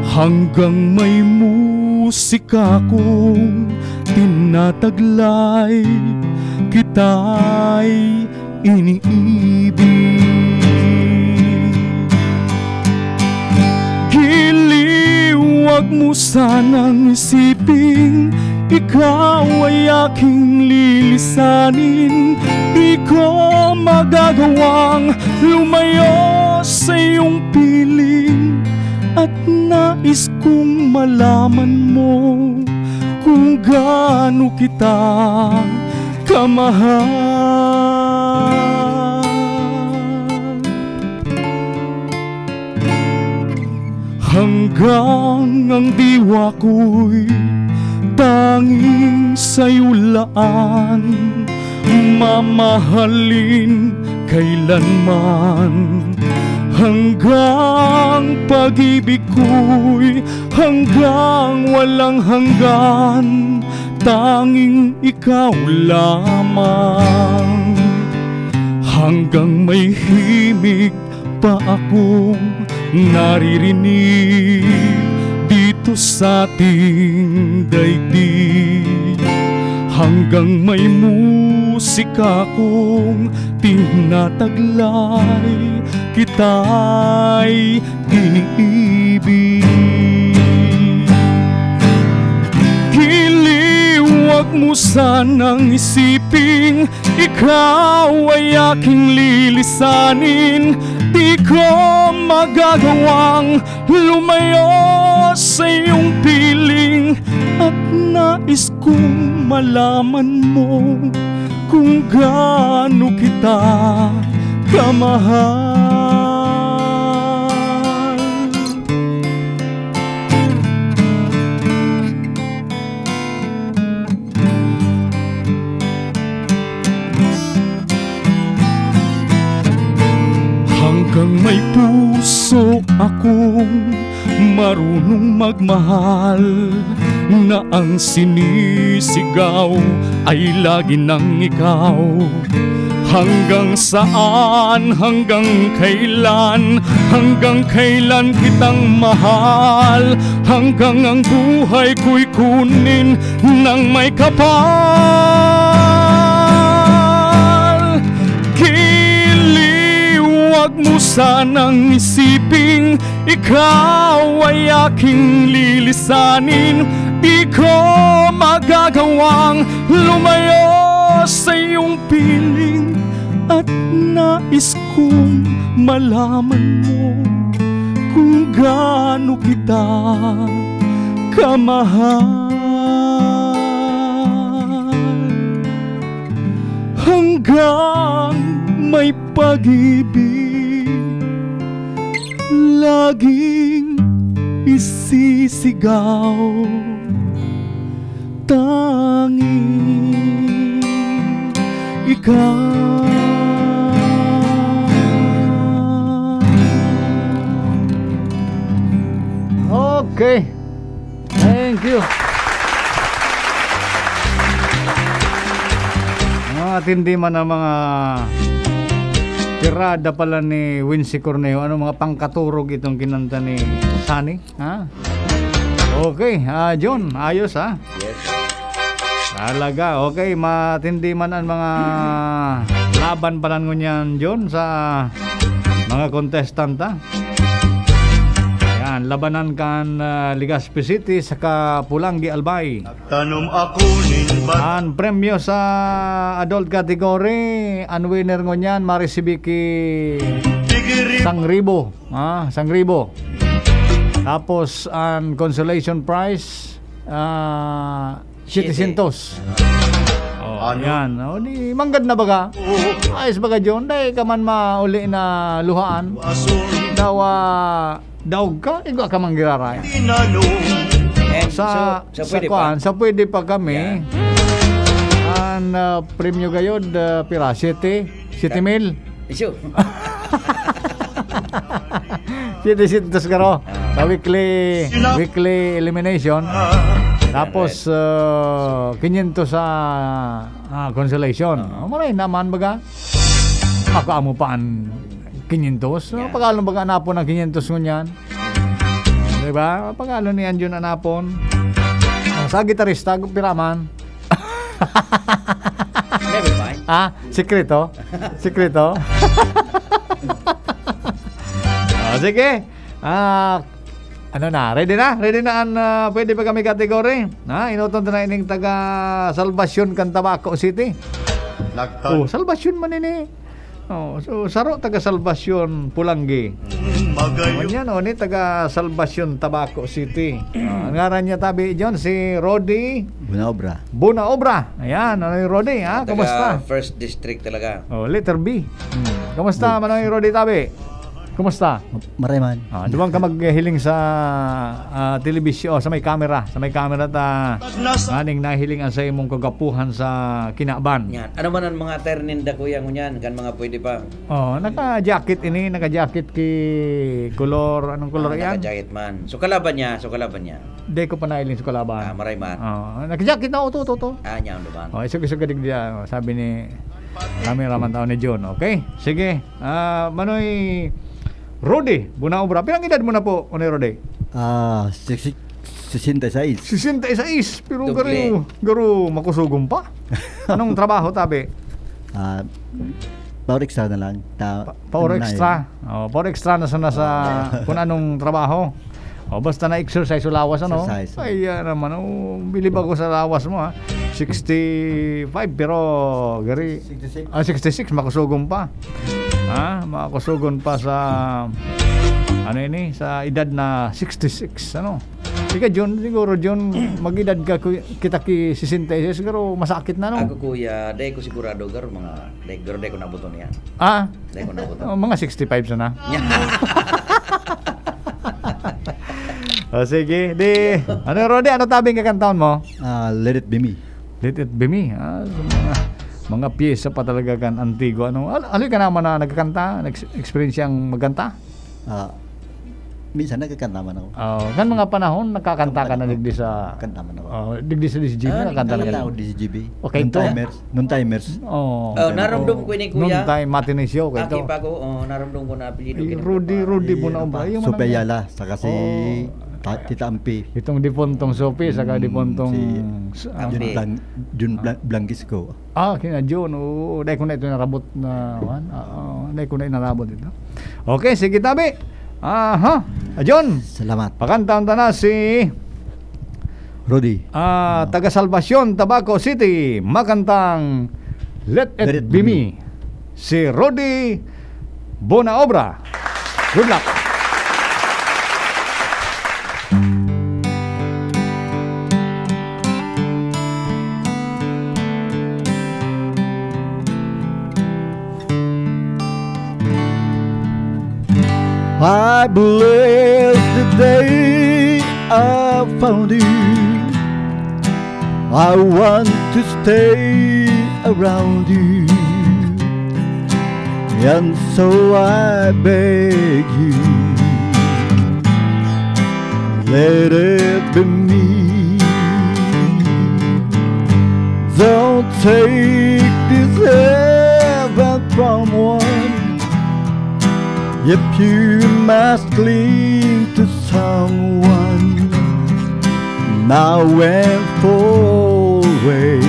Hanggang may musika akong tinataglay, kita'y iniibig. Giliw, wag mo sanang isiping ikaw ay aking lilisanin. Di ko magagawang lumayo sa iyong piling, at nais kong malaman mo kung gaano kita kamahal. Hanggang ang diwa ko'y tanging sa'yo laan mamahalin kailanman. Hanggang pag-ibig ko'y hanggang walang hanggan, tanging ikaw lamang. Hanggang may himig pa akong naririnig dito sa ating daigdig, hanggang may musika akong tinataglay, kita'y iniibig. Giliw, wag mo sanang isiping ikaw ay aking lilisanin. Di ko magagawang lumayo sa iyong piling, at nais kong malaman mo kung gaano kita kamahal. Hanggang may puso akong marunong magmahal, na ang sinisigaw ay lagi nang ikaw. Hanggang saan, hanggang kailan, hanggang kailan kitang mahal? Hanggang ang buhay ko'y kunin nang may kapal. Giliw, wag mo sanang isiping ikaw ay aking lilisanin. Di ko magagawang lumayo sa iyong piling, at nais kong malaman mo kung gaano kita kamahal. Hanggang may pag-ibig, laging isisigaw, tanging ikaw. Okay. Thank you. Mga tindi man ang mga tirada pala ni Wincy Cornejo. Ano, mga pangkaturog itong kinanta ni Sunny? Ha? Okay, ah, John, ayos, ha? Yes. Talaga, okay, matindi man ang mga laban pala ngunyan, John, sa mga contestant, ha? Yan. Labanan kan, ah, Legazpi City saka Polangui Albay. Tanom ako nin ba- An premyo sa adult category, an winner ngunyan, maresibi ki Tigiri. Sang ribo, ah, sang ribo. Tapos, an consolation prize, ah, Siyete. Siyete syentos. Oh, Ano? Yan. Oh, di, manggad na baga. Ayos baga, John. Dai ka man mauli na luhaan. Asun. Dawa, daog ka, igwa ka man giraray. Tinanong. And Sa, so, so sa pwede pa? kuan, sa pwede pa kami. Yan. Ang, ah, premyo gayod, ah, pira? Siyete? Siyete mil? Isu. Siyete syentos garo. Ah. Sa weekly, weekly elimination. Ah. Tapos, ah, kinyentos sa, ah, consolation. Ah. Oh, maray naman baga. Ako amo pa an kinyentos. So, Yeah. pag-alon baga anapon ang kinyentos ngunyan. Di ba? Pag-alon ni Anjun anapon. Oh, sa gitarista, pira man. Never mind. Ah, sikreto? Sikreto? Ah, sige. Ah, ano na? Ready na? Ready na an, ah, pwede pa kami category? Ha? Enoton ta na ining taga Salvacion kan Tabaco City. Nagtan- Oh, Salvacion man ini. Oh, so, saro taga Salvacion, Polangui. Magayon. Ano yan, oh, ni taga Salvacion, Tabaco City. Ah, ang ngaran niya, tabi, John, si Rody Buena obra. Buena obra. Ayan, ano yung Rody, ha? Taga Kumusta? First District talaga. Oh, letter B. Hmm. Kumusta, Good. Manoy Rody, tabi? Kumusta? Maray man. Ah, duman ka maghiling sa, ah, telebisyon, sa may camera. Sa may camera ta, aning nahiling ang sa imong kagapuhan sa kinaban. Yan. Ano man ang mga attire ninda, kuya, ngunyan? Kan mga pwede pa? Oh, naka-jacket ini, naka-jacket ki kolor, anong kolor Ah, yan? Naka-jacket man. So, kalaban niya, so, kalaban niya. Di ko pa nailing sa kalaban. Ah, maray man. Oh, naka-jacket na, oto, oto, oto. Ah, niya, ano ba? Oh, isog-isog ka digdi, ah, sabi ni cameraman tao ni John. Okay? Sige. Ah, Manoy Rody, Buena Obra. Pirang edad mo na po, Manoy Rody? Ah, sixty, sesenta y seis. Sesenta y seis, pero Doble. garo, garo, makusugon pa. Anong trabaho, tabi? Ah, power extra na lang. Ta-, Pa-, power ano na extra. yun? Oh, power extra na sana sa Ah. kung anong trabaho. Oh, basta na exercise o lawas, ano? Exercise. Ay, yan naman. Oh, bilib ako sa lawas mo, ha. Sixty-five, pero gari. Sixty-six. Ah, sixty-six, makusugon pa. Ha? Makusugon pa sa, ano ini? Sa edad na sixty-six, ano? Ika, John, siguro, John, mag-edad ka, ku-, kita ki sesenta y seis, siguro masakit na, no? Ako, kuya, dai ko sigurado, garo mga, dai, garo dai ko nabuto niya. Ah? Dai ko nabuto. Oh, mga sixty-five sana. O, sige. Di, ano, Rody, ano tabing kakantahon mo? Ah, Let It Be Me. Let It Be Me. Ah, so mga, mga pyesa pa talaga kan antigo. Ano, al-, ano ka naman na nagkakanta? Nag-, experience yang magkanta? Ah, minsan nagkakanta man ako. Oh, kan mga panahon, nakakanta ka na Kanta digdi sa, kanta man ako. oh, digdi sa D C G B, Ah, nakakanta ka Kanta na. ako D C G B. Okay, Nung to. timers. Nung timers. Oh. Oh, naramdam ko ni Nung Kuya. time, matinee show, kay Aki to. pa ko, oh, naramdam ko na apelyido Ay, ko ni Rudy, Papa. Rudy, Si, Buena ano Obra. pa, Yung Sophia manang Ayala, saka si Oh. Ta-, Tita Ampi. Itong dipuntong Sophie, saka Mm, dipuntong si s-, ah, Jun Ampi. Blan-, Jun Blan-, Blanquisco. Ah, kina Jun, oo. Dahil ko na ito narabot na, kuwan. Oo, dahil ko na inarabot ito. Okay, sige, tabi. Aha. Ah, Jun. Salamat. Pakantaon ta na si Rudy. Ah, taga Salvacion, Tabaco City, makantang Let It Let It Be Be Me. Me. Si Rudy Buena Obra. Good luck. I bless the day I found you. I want to stay around you. And so I beg you, let it be me. Don't take this heaven from one. If you must cling to someone, now and always,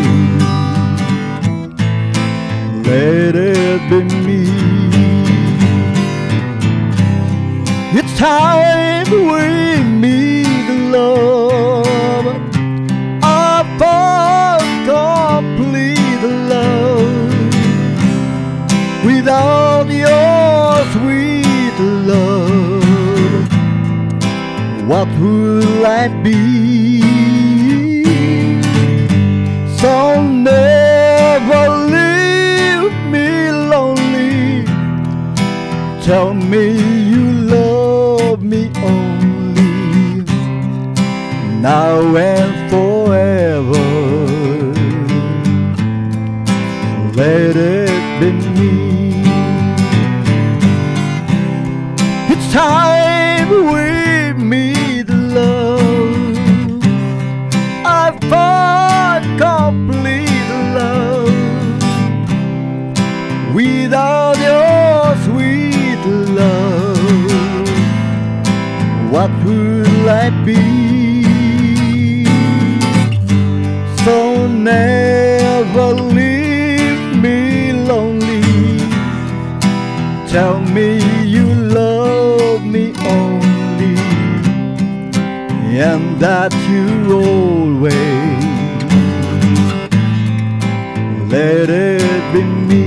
let it be me. It's time we What will I be? So never leave me lonely. Tell me you love me only, now and forever. Let it be me. It's time we meet, love. I found complete love. Without your sweet love, what will I be? So never leave me lonely. Tell me you love me only, and that you always let it be me,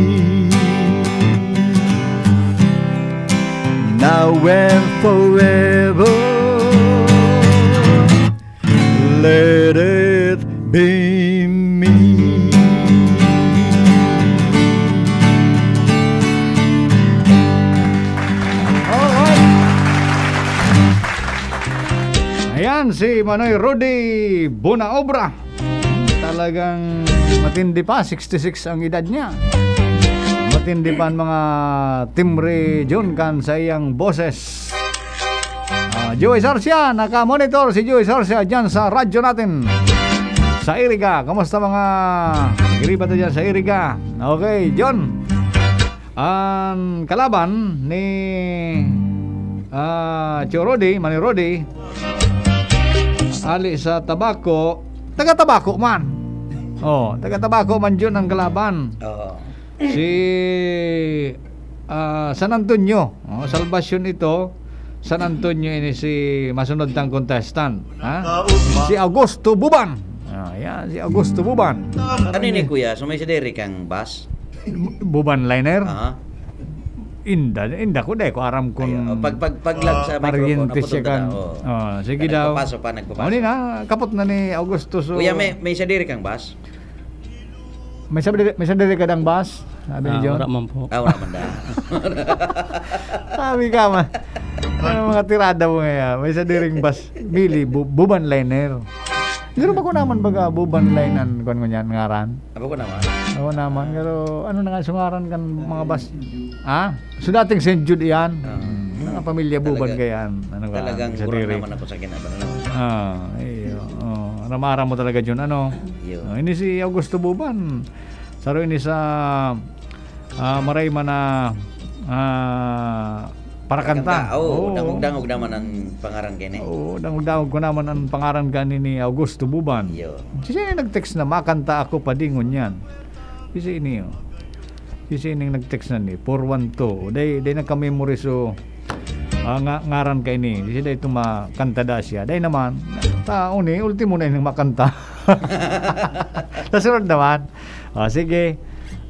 now and forever. Let it be me. Alright. Ayan, si Manoy Rudy Bunaobra. Talagang matindi pa, sixty-six ang edad niya. Matindi pa ang mga timbre, Jun, kan sa iyang boses. Ah, Joey Sarcia, naka-monitor si Joey Sarcia dyan sa radyo natin. Sa Iriga, kamusta mga giriba ta dyan sa Iriga? Okay, John. Ang kalaban ni, ah, Tio Rudy, Manoy Rudy, ali sa Tabaco, taga Tabaco man. Oh, taga Tabaco man, John, ang kalaban. Oo. Si, ah, San Antonio. Oh, Salvacion ito. San Antonio ini si masunod tang contestant. Ha? Si Augusto Buban. Ah, yan, si Augusto Buban. Ano ini, kuya? So, may sadiri kang bus? Bu-, Buban Liner? Aha. Inda, inda ko, dai ko aram kun, Ay, oh, pag, pag, pag lang sa ah, microphone, paryente siya kan. Oo. Oh, sige daw. Nagpapaso pa, nagpapaso. Ano na, kapot na ni Augusto, so Kuya, may, may sadiri kang bus? May sadiri, may sadiri ka dang bus? Sabi ni Ah, John. Wala man po. Ah, wala man daw. Sabi ka man. Ano mga tirada mo ngayon? May sadiring bus. Bili, bu-, Buban Liner. Pero bako naman baga Buban Line an kuwan ngunyan, ngaran. Ah, bako naman. Bako naman. Pero ano na nga sungaran kan mga bus? Ha? So, dating Saint Jude iyan. Ah. Hmm, mga pamilya Buban Talaga. kaya yan. Ano ka, Talagang sa gurang diri. naman ako sa kinaban, ano? Ah, iyo. Oh, ramara mo talaga, Jun, ano? Iyo. Oh, ini si Augusto Buban. Saro ini sa, ah, maray man na, ah, parakanta. Parakanta. Oh, Oo. dangog-dangog naman ang pangaran kaini. Oo, dangog-dangog ko naman ang pangaran kaini ni Augusto Buban. Iyo. Siya yung nag-text na, "Makanta ako, padingon yan." Kasi ini, oh. Sisay ning nag-text na ni four one two? Dai, dai nagka-memory so, ah, nga, ngaran kaini. Sisay dai itong makanta da siya? Dai naman. Tao ni, ultimo na ining makanta. Sa sunod naman. Ah, sige.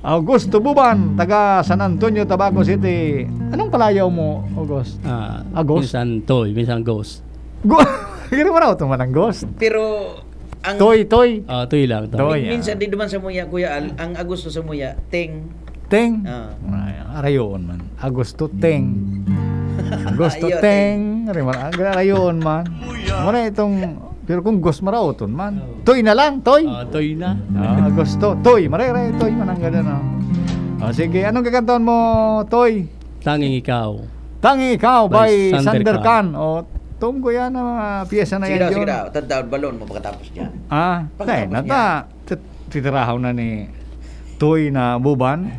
Augusto Buban, taga San Antonio, Tabaco City. Anong palayaw mo, August? Ah, Agos? Minsan toy, minsan ghost. Go-, Gini mo raw ito man ang ghost. Pero ang Toy, toy. Ah, toy lang, toy. Toy, Min-, ah. minsan di duman sa muya, Kuya Al, ang Agosto sa muya, Teng. Teng. Ah. Ay, arayoon man. Agosto, Teng. Agosto, Iyo, Teng. Teng. Ari man, ah, arayoon man. Muna itong, pero kung ghost, maraoton man. Oo. Toy na lang, toy. Ah, toy na. Ah, Agosto, toy. Maray-ray, toy. Mananggada na. Oh, sige, anong kakantahan mo, Toy? Tanging Ikaw. Tanging Ikaw by By Sander Sander Khan. Khan. O, tunggo yan ang mga piyesa na Sige yan, daw, sige John. daw. Tadtaon, balon mo pagkatapos dyan. Ah, Pagkatapos dahil na niya. ta. Tit-, titirahaw na ni Toy na Buban.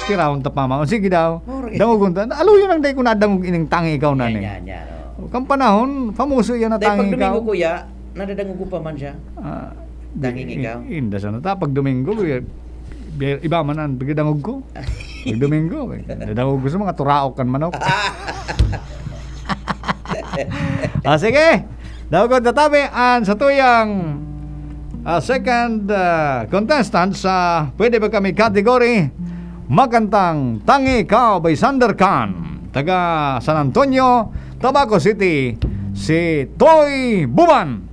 Tirahon ta pa, ma. O, sige daw. Mura. Dangogon ta. Aluyon ang day ko nadangog ining Tanging Ikaw na Yan, ni. yan, yan, oh. Kan panahon, famoso yan na Dahil pag Tanging Ikaw. Domingo, kuya, nadadangog ko pa man siya. Ah, Tanging di-, Ikaw. i-, inda sana ta. Pag Domingo, i-, bi-, iba man ang pagdadangog ko. Pag Domingo, eh, nadangog ko sa mga turaok kan manok. Ah, sige. Daw ko tatabi ang satuyang, ah, second, ah, contestant sa Pwede Ba Kami category. Makantang Tanging Ikaw by Sander Khan, taga San Antonio, Tabaco City. si Toy Buban.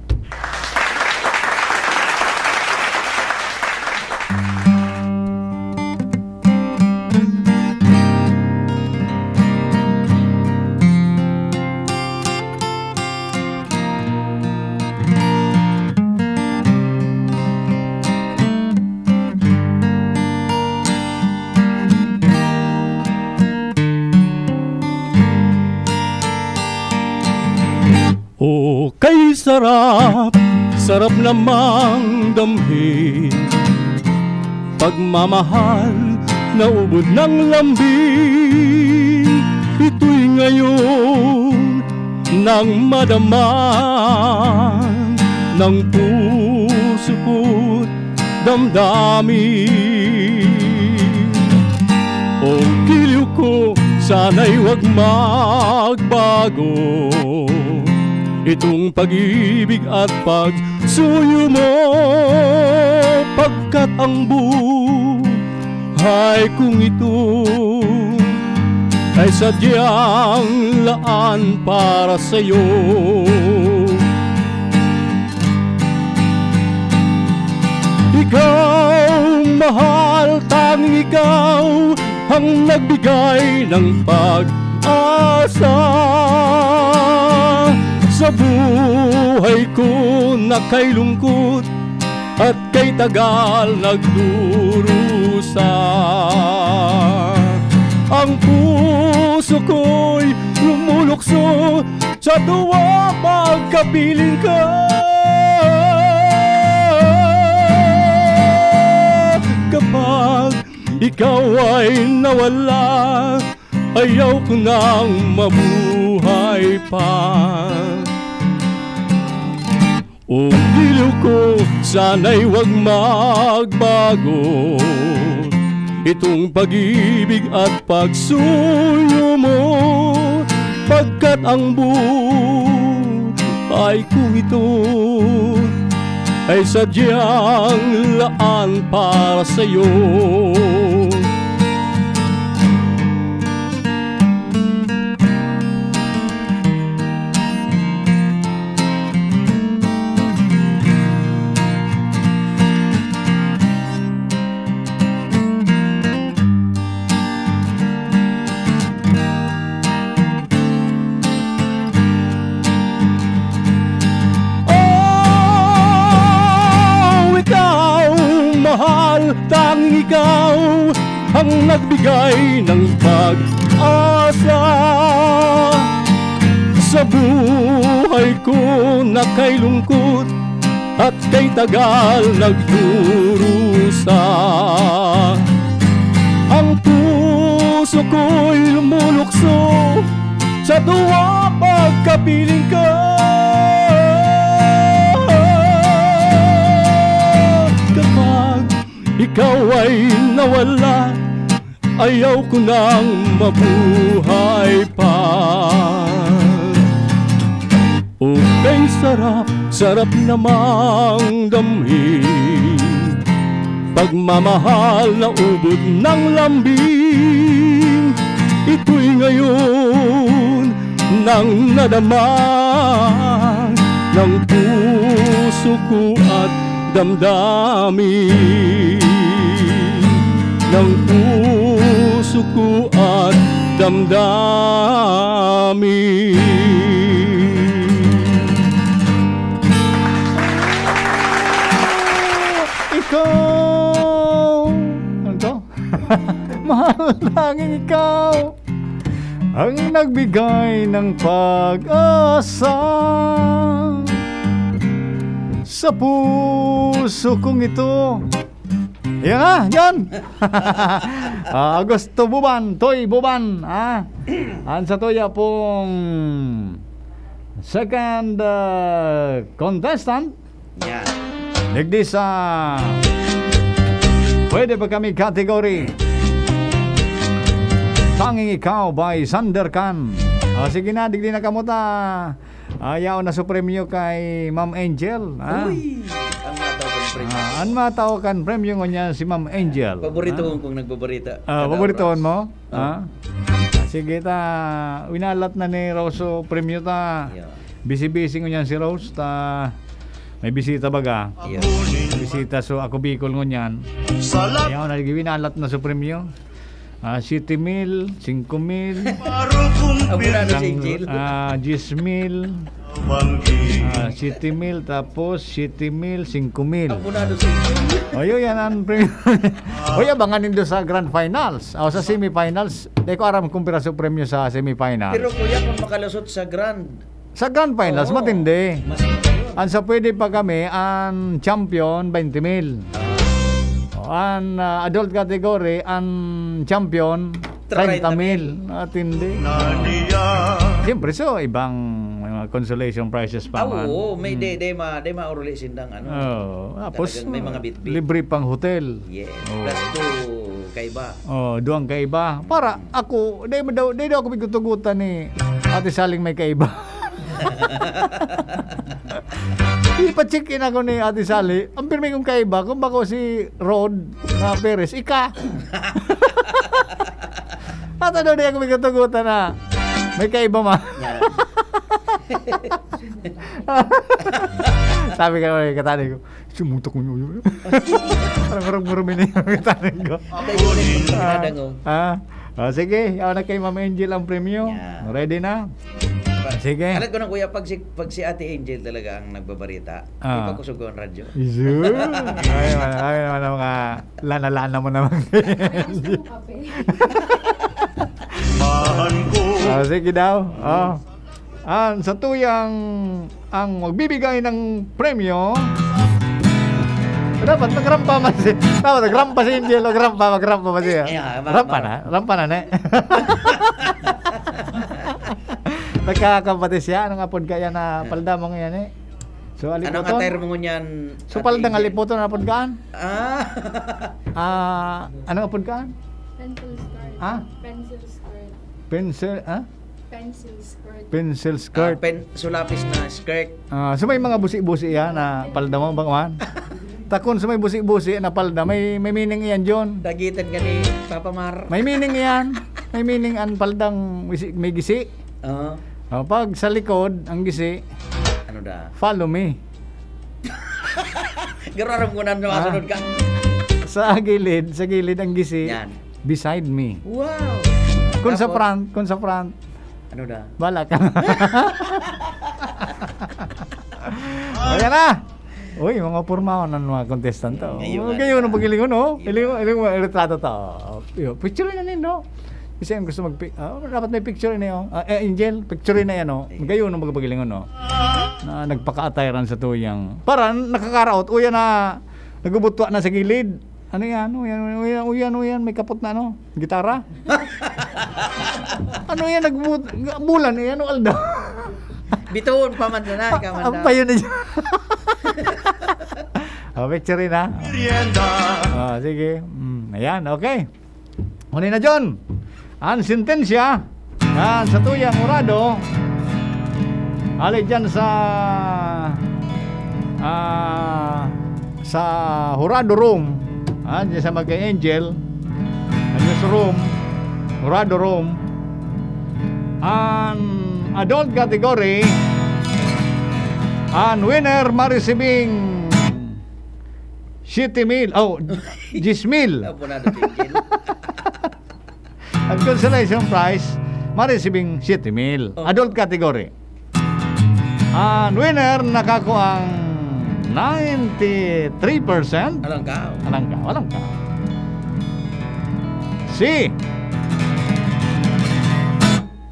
O kay sarap, sarap namang damhin. Pagmamahal na ubod ng lambing, ito'y ngayon nang madama ng puso ko't damdamin. O giliw ko, sana'y wag magbago itong pag-ibig at pagsuyo mo, pagkat ang buhay kong ito ay sadyang laan para sa'yo. Ikaw, mahal, tanging ikaw ang nagbigay ng pag-asa sa buhay ko na kay lungkot at kay tagal nagdurusa. Ang puso ko'y lumulukso sa tuwa pagkapiling ka. Kapag ikaw ay nawala, ayaw ko nang mabuhay pa. O giliw ko, sana'y wag magbago itong pag-ibig at pagsuyo mo, pagkat ang buhay kong ito ay sadyang laan para sa'yo. Oh, ikaw, mahal, tanging ikaw ang nagbigay ng pag-asa sa buhay ko na kay lungkot at kay tagal nagdurusa. Ang puso ko'y lumulukso sa tuwa pagkapiling ka. Kapag ikaw ay nawala, ayaw ko nang mabuhay pa. O kay sarap, sarap namang damhin, pagmamahal na ubod ng lambing. Ito'y ngayon nang nadama ng puso ko at damdamin, ng puso ko at damdamin. Ikaw, ano to? Mahal, tanging ikaw ang nagbigay ng pag-asa sa puso kong ito. Yan na, yan. Ah, Augusto Buban, Toy Buban, ah. Ang sa tuya pong second, ah, contestant. Yan. Digdi sa Pwede Pa Kami category. Tanging Ikaw by Sander Can. Ah, sige na, digdi na kamo ta. Ah, yaon na sa premyo kay Ma'am Angel, ha? Uy! Ang mataw kan premyo. Ah, ang mataw kan premyo ngunyan si Ma'am Angel. Paborito kong nagbabarita. Ah, paborito mo? Oh. Ah? Sige ta, winalat na ni Rosso premyo ta. Yeah. Busy-busy ngunyan si Rose, ta may bisita baga. Iyo. Bisita, so ako Bicol ngunyan. Ayaw na, ginalat na sa premyo. Ah, siyete mil, singko mil, Abonado si sang-, Angel. ah, diyes mil, ah, siyete mil, tapos siyete mil, singko mil. Abonado si Angel. O, yun, yan ang premyo. Uy, abangan nindo sa grand finals. O, sa semifinals. Di ko aram kung piraso premyo sa semifinals. Pero, kuya, kung makalusot sa grand, Sa grand finals, Oo. matindi. Mas matindi. Ang sa pwede pa kami, ang champion, twenty mil. Ah. O, ang, ah, adult category, ang champion, treinta mil. Treinta mil. Matindi. Siyempre, so, ibang mga consolation prizes pa Ah, man. oo. May Hmm. de-, de ma-, de mauruli sindang, ano. Oo. Tapos, Talagang may mga bitbit. libre pang hotel. Yes. Oo. Plus two, kaiba. Oh, duwang kaiba. Para ako, di daw, di daw ako pigtutugutan ni Ate Saling may kaiba. Ipa-check-in ako ni Ate Sally. Ang pirmi kong kaiba, kung bako si Rod na Perez, ika. At ano, di ako pigtutugutan na may kaiba ma. Yan. Sabi ka naman, katanin ko, "Sumutok mo yun." Parang marag-marumi na yung katanin ko. Okay, yun yung Ah, pagkakadangog. ah. Ah, sige, yaon na kay Ma'am Angel ang premyo. Yeah. Ready na? Pa-, Sige. Alam ko na, kuya, pag si, pag si Ate Angel talaga ang nagbabarita, Ah. ipakusog ko ang radyo. Isu. Ay, ay, ay, ano, mga lana-lana mo naman. Gusto mo kape? Mahal ko. Ah, sige daw. Oh. Ah, sa tuyang ang magbibigay ng premyo, dapat magrampa man si, dapat magrampa si Angel, magrampa, magrampa man siya. Eh, ah, ma-, Rampa ma- na, rampa na, ne. Nagkakampati siya, anong apod kaya na palda mo ngayon, eh? So, Anong alipoton? attire mo ngunyan, So, Ate palda nga Angel? alipoton, anong apod kaan? Ah. Ah, anong apod kaan? Pencil skirt. Ah? Pencil skirt. Pencil, ah? Pencil skirt. Pencil skirt. Ah, pen-, sulapis na skirt. Ah, so may mga busi-busi yan na palda mo, bangwan? Takon sa may busi-busi na palda, may, may meaning iyan, John. Dagitan ka ni Papa Mar. May meaning iyan. May meaning ang paldang misi-, may gisi. Oo. Oh, pag sa likod, ang gisi, Ano da? "Follow me." Garo aram ko na Ah. masunod ka. Sa gilid, sa gilid ang gisi, Yan. "Beside me." Wow! Kung sa Tapos? front, kung sa front, Ano da? Bala ka. Ayan na. Uy, mga porma ko ng mga contestant to. Ngayon Oh, nga, ngayon ang diba? paghilingon, oh. Iba. Hilingon, hilingon, retrato to. Yo, picture na nindo. Kasi ang gusto magpi-, ah, dapat may picture na yun. Ah, eh, Angel, picture na yan, oh. Sige. Ngayon ang paghilingon, oh. Na nagpakaatayran sa tuyang. Para nakakaraot, uya na, nagubutwa na sa gilid. Ano yan? Ano yan? Ano yan? Ano yan? Ano yan? May kapot na ano? Gitara? Ano yan? Nagbut-, bulan eh. Ano aldaw? Bitoon pa man na, ikaw man Ang daw. payo na dyan. Oh, picture rin, ha? Merienda. Oh, sige. Mm, ayan, okay. Huli na, John. Ang sentensya na sa tuyang hurado, ali dyan sa, ah, sa hurado room, ah, dyan sa Magkay Angel, ang newsroom, hurado room, ang adult category, ang winner marisibing siyete mil, oh, diyes mil. Abonado si Angel. Ang consolation prize, marisibing siyete mil. Oh. Adult category. Ang winner, nakakuang ninety-three percent. Alang ka. Alang ka, alang ka. Si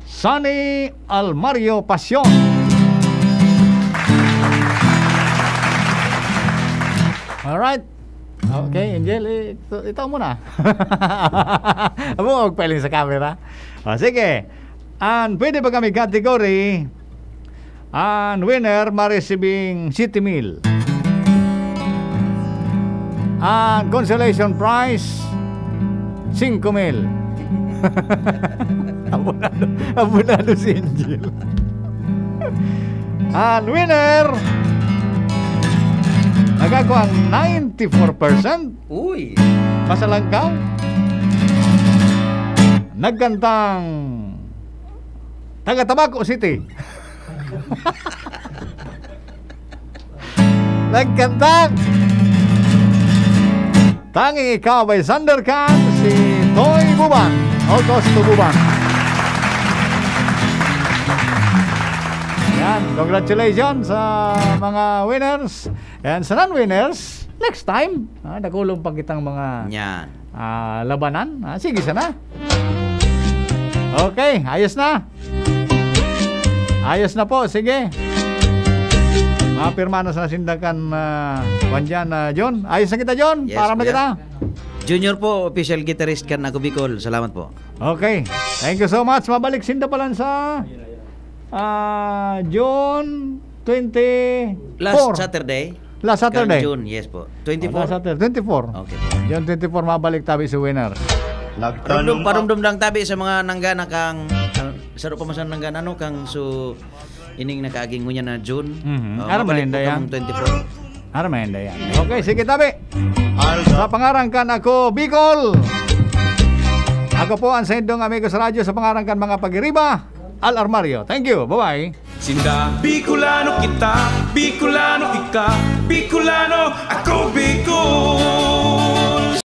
Sunny Almario Passion. Alright. Okay, Angel, i-, ito, ito mo na. Abo, magpailing sa camera. O, sige. An pwede pa kami category, an winner marisibing siyete mil. An consolation prize, singko mil. Abonado, abonado si Angel. An winner, nagkakuha ang ninety-four percent. Uy! Pasalangkaw. Nagkantang taga Tabaco City. Nagkantang Tanging Ikaw by Xander Can, si Toy Buban, o Costo Buban. Yan, congratulations sa mga winners. And sa non-winners, next time, ah, dakulon pa kitang mga Yan. ah, labanan. Ah, sige sana. Okay, ayos na. Ayos na po, sige. Mapirma na sa sinda kan, ah, kwan dyan, ah, John. Ayos na kita, John. Yes, Para na kuya. kita. Junior po, official guitarist kan Ako Bicol. Salamat po. Okay. Thank you so much. Mabalik sinda pa lang sa, ah, June twenty-four. Last Saturday. Last Saturday. Kan June, yes po. Oh, twenty-four? Last Saturday, twenty-four. Okay po. June twenty-four, mabalik tabi si winner. Parumdom, parumdom lang tabi sa mga nanggana kang, ah, sa rupa masan nanggana, ano, kang su-, ining nakaaging ngunyan na June. Mhm. Oh, Aram mo mabalik yan, po Dayang? Kang twenty-four. Aram mo yan, Dayang. Okay, sige, tabi. Sa pangaran kan Ako Bicol. Ako po ang sa indong amigo sa radyo sa pangaran kan mga pagiriba, Al Armario. Thank you. Bye-bye. Sinda, Bicolano kita, Bicolano ika, Bicolano ako.